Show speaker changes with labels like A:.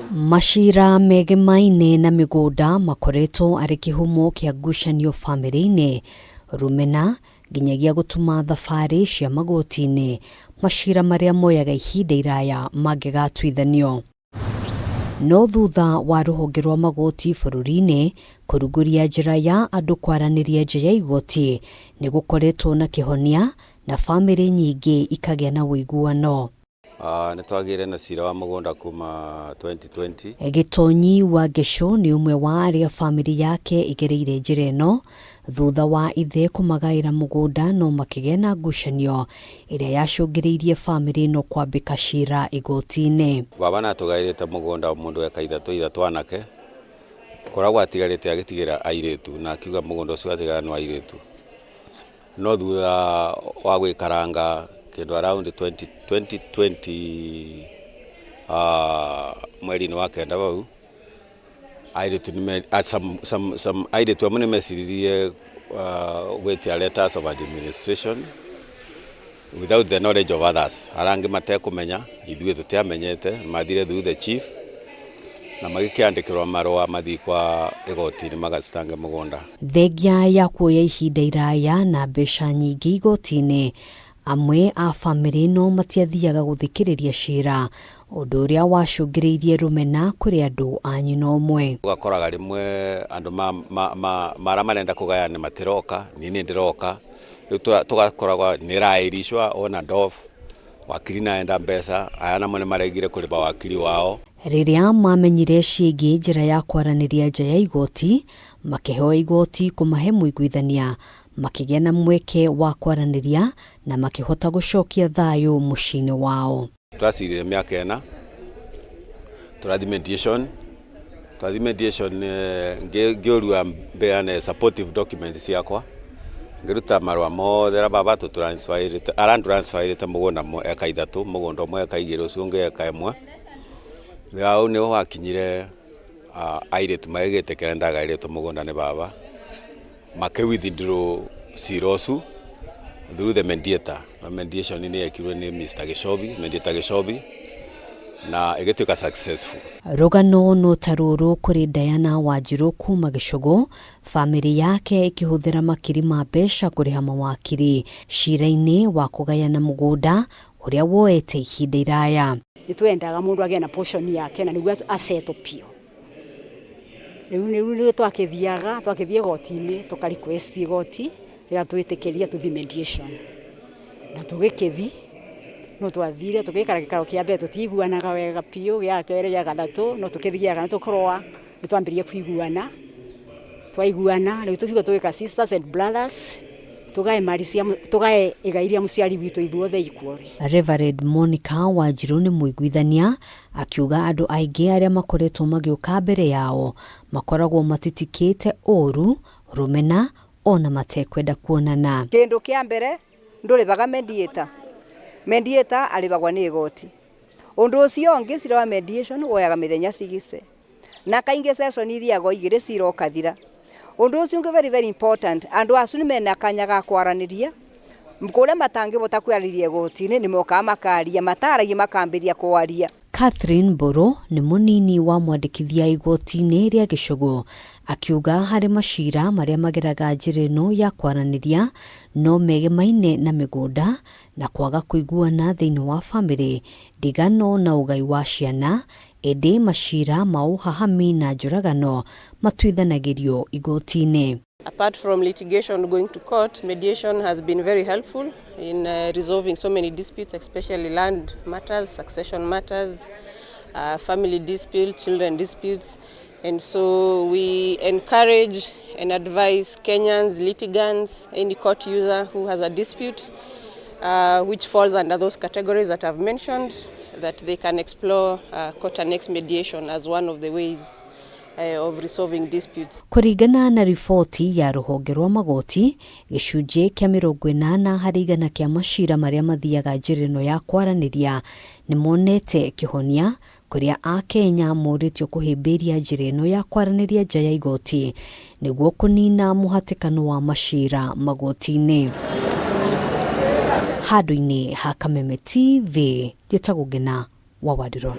A: Macira megemaine na mĩgũnda makoretwo arĩ kĩhumo kĩa ngucanio bamĩrĩ-inĩ, rũmena, nginyagia gũtuma thabarĩ cia magoti-inĩ, macira marĩa moyaga ihinda iraya mangĩgatuithanio. No thutha wa rũhonge rwa magoti bũrũri-inĩ kũrugũria njĩra ya andũ kwaranĩria nja ya igoti, nĩ gũkoretwo na kĩhonia na bamĩrĩ nyingĩ ikagĩa na ũiguano.
B: Nĩ twagĩire na cira wa mũgũnda kuma 2020.
A: Gĩtonyi wa Ngecũ nĩ ũmwe wa arĩa bamĩrĩ yake ĩgereire njĩra ĩno thutha wa ithe kũmagaĩra mũgũnda no makĩgĩa na ngucanio ĩrĩa yacũngĩrĩirie bamĩrĩ ĩno kwambĩka cira igoti-inĩ.
B: Baba nĩ atũgaĩrĩte mũgũnda o mũndũ eka ithatũ ithatũ anake, kũrĩa gwatigarĩte agĩtigĩra airĩtu na akiuga mũgũnda ũcio watigara nĩ wa airĩtu. No thutha wa gũikaranga kĩndũ around 2020 mweri-inĩ wa kenda hau, airĩtu some airĩtu amwe nĩ meciririe gwĩtia letters of administration without the knowledge of others. Arĩa angĩ matekũmenya, ithuĩ tũtiamenyete, mathire through the chief na magĩkĩandĩkĩrwo marũa mathiĩ kwa igoti-inĩ magacitange mũgũnda.
A: Thengia ya kuoya ihinda iraya na mbeca nyingĩ igoti-inĩ, amwe a bamĩrĩ ĩno matiathiaga gũthikĩrĩria cira, ũndũ ũrĩa wacũngĩrĩirie rũmena kũrĩ andũ a nyina ũmwe.
B: Ũgakoraga rĩmwe andũ marĩa marenda kũgayana matiroka, niĩ nĩ ndĩroka, rĩu tũgakoragwo nĩ ĩrairicwa ona ndof, wakiri naenda mbeca, aya namo nĩ maregire kũrĩba wakiri wao.
A: Rĩrĩa mamenyire ciĩgiĩ njĩra ya kwaranĩria nja ya igoti, makĩheo igoti kũmahe mũiguithania, makĩgĩa na mweke wa kwaranĩria na makĩhota gũcokia thayũ mũciĩ-inĩ wao.
B: Twacirire mĩaka ĩna, tũrathiĩ mediation, twathiĩ mediation ngĩũrua mbeane supportive documents ciakwa, ngĩruta marũa mothe ũrĩa baba atũ transfer aran transfer mũgũnda eka ithatũ, mũgũnda ũmwe eka igĩrĩ, ũcio ũngĩ eka ĩmwe. Hau nĩho hakinyire airĩtu magĩgĩtĩkĩra nĩndagaĩrĩtwo mũgũnda nĩ baba, makĩ withdraw cira ũcio through the mediator. Na mediation nĩ yekirwo nĩ Mr. Gĩcobi, mediator Gĩcobi, na ĩgĩtuĩka successful.
A: Rũgano no ta rũrũ kũrĩ Diana Wanjirũ kuma Gĩcũgũ, bamĩrĩ yake ĩkĩhũthĩra makiri ma mbeca kũrĩha mawakiri cira-inĩ wa kũgayana mũgũnda ũrĩa woete ihinda iraya.
C: Nĩ twendaga mũndũ agĩe na portion yake na nĩguo acetwo biũ. Rĩu nĩ twakĩthiaga, twakĩthiĩ igoti-inĩ tũka request igoti rĩgatwĩtĩkĩria tũthiĩ mediation. Na tũgĩkĩthiĩ, no twathire tũgĩikara gĩikaro kĩa mbere tũtiaiguanaga wega biũ, gĩa kerĩ, gĩa gatatũ, no tũkĩthiaga nĩ tũkũrũa, nĩ twambĩrĩirie kũiguana, twaiguana rĩu tũkiuga tũgĩka sisters and brothers, tũgae mali cia, tũgae igai rĩa mũciari witũ ithuothe equally.
A: Reverend Monica Wanjirũ nĩ mũiguithania, akiuga andũ aingĩ arĩa makoretwo magĩũka mbere yao makoragwo matitikĩte ũru, rũmena ona matekwenda kuonana.
D: Kĩndũ kĩa mbere ndũrĩbaga mediator, mediator arĩbagwa nĩ igoti. Ũndũ ũcio ũngĩ cira wa mediation woyaga mĩthenya 60 na kaingĩ session ithiaga o igĩrĩ cira ũkathira. Ũndũ ũcio ũngĩ very very important, andũ acu nĩ mena kanya ga kwaranĩria kũrĩa matangĩhota kwarĩria igoti-inĩ nĩ mokaga makaria, mataragia makambĩria kwaria.
A: Catherine Mbũrũ nĩ mũnini wa mwandĩkithia igoti-inĩ rĩa Gĩcũgũ, akiuga harĩ macira marĩa mageraga njĩra ĩno ya kwaranĩria no megemaine na mĩgũnda na kwaga kũiguana thĩinĩ wa bamĩrĩ, ndigano na ũgai wa ciana, ĩndĩ macira ma ũhahami na njũragano matuithanagĩrio igoti-inĩ.
E: Apart from litigation going to court, mediation has been very helpful in resolving so many disputes, especially land matters, succession matters, family disputes, children disputes. And so we encourage and advise Kenyans, litigants, any court user who has a dispute which falls under those categories that I've mentioned, that they can explore court annex mediation as one of the ways of resolving disputes.
A: Kũringana na riboti ya rũhonge rwa magoti, gĩcunjĩ kĩa 80% kĩa macira marĩa mathiaga njĩra ĩno ya kwaranĩria nĩ monete kĩhonia, kũrĩa Akenya morĩtio kũhĩmbĩria njĩra ĩno ya kwaranĩria nja ya igoti nĩguo kũnina mũhatĩkano wa macira magoti-inĩ. Handũ-inĩ ha Kameme TV, njĩtagwo Ngĩna wa Wandirũ.